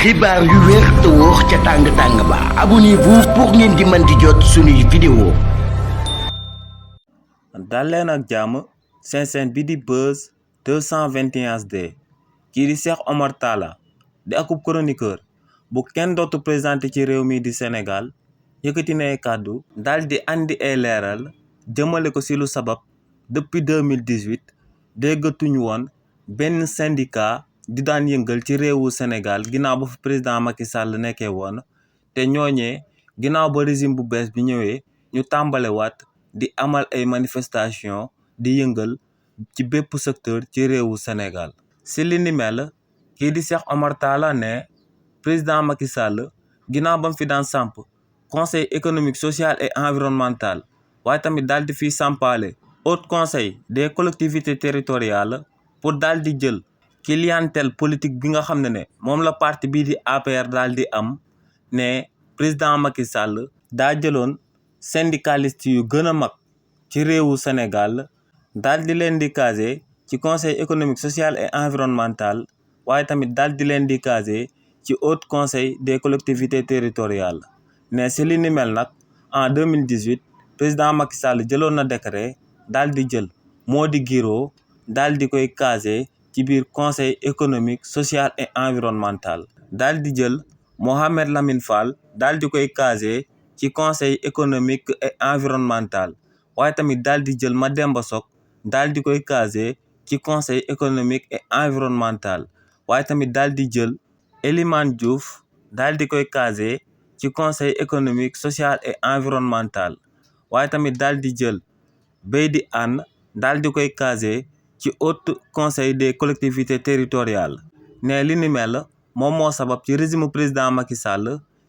xibaar yu wér te wóor ca tàng-tàng ba abonnez-vous pour ngeen di mën di jot suñuy vidéo. dal leen ak jàmm seen chaîne bi di Buzz 221 HD kii di Cheikh Omar Talla di akub chroniqueur bu kenn dootu présenté ci réew mi di Sénégal yëkkati na ay kàddu daal di andi ay leeral jëmale ko ci lu sabab depuis 2018 déggatuñu woon benn syndicat di daan yëngal ci réewu Sénégal ginnaaw ba fi président Macky Sall nekkee woon te ñooñee ginnaaw ba régime bu bees bi ñëwee ñu tàmbalewaat di amal ay manifestation di yëngal ci bépp secteur ci réewu Sénégal. si li ni mel kii di Cheikh Omar Talla ne président Macky Sall ginnaaw ba mu fi daan samp conseil économique social et environnemental waaye tamit daal di fiy sampaale haut conseil des collectivités territoriales pour daal di jël clientèle politique bi nga xam ne moom la parti bii di APR daal di am ne président Macky Sall daa jëloon syndicaliste yu gën a mag ci réewu Sénégal daal di leen di caser ci conseil économique social et environnemental waaye tamit daal di leen di caser ci haut conseil des collectivités territoriales ne si li ni mel nag en 2018 président Macky Sall jëloon na décret daal di jël Mody Guiro daal di koy caser ci biir conseil économique social et environnemental daal di jël Mohamed Lamine Fall daal di koy caser ci conseil économique et environnemental waaye tamit daal di jël Mademba Sock daal di koy caser ci conseil économique et environnemental waaye tamit daal di jël Elimane Diouf daal di koy caser ci conseil économique social et environnemental waaye tamit daal di jël Beydi Anne daal di koy caser ci haut conseil des collectivités territoriales ne li ni mel moom moo sabab ci régime président Macky Sall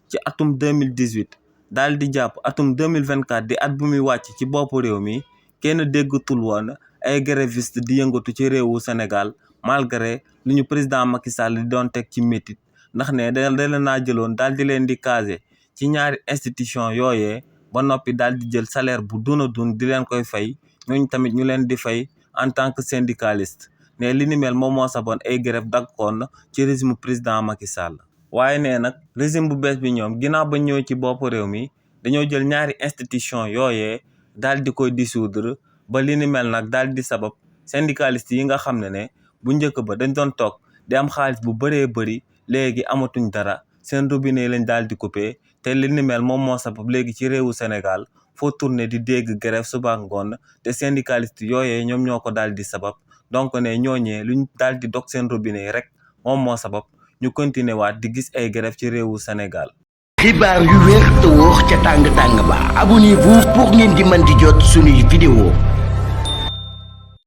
ci atum 2018 daal di jàpp atum 2024 di at bu muy wàcc ci boppu réew mi kenn déggatul woon ay grévistes di yëngatu ci réewu Sénégal malgré li ñu président Macky Sall di doon teg ci métit ndax ne da leen naa jëloon daal di leen di caser ci ñaari institution yooyee ba noppi daal di jël salaire bu dun a dun di leen koy fay ñooñu tamit ñu leen di fay en tant que syndicaliste ne li ni mel moom moo saboon ay grève dagkoon ci régime président Macky Sall waaye nee nag régime bu bees bi ñoom ginnaaw ba ñëw ci bopp réew mi dañoo jël ñaari institution yooyee daal di koy dissoudre ba li ni mel nag daal di sabab syndicaliste yi nga xam ne bu njëkk ba dañ doon toog di am xaalis bu bëree bëri léegi amatuñ dara seen robinet lañ daal di coupé te li ni mel moom moo sabab léegi ci réewu Sénégal foo tourné di dégg grève suba ngoon te syndicaliste yooyee ñoom ñoo ko daal di sabab donc ne ñooñee luñ daal di dog seen robinet yi rek moom moo sabab ñu continuer waat di gis ay grève ci réewu Sénégal. xibaar yu wér te wóor ca tàng-tàng ba abonnez-vous pour ngeen di mën di jot suñuy vidéo.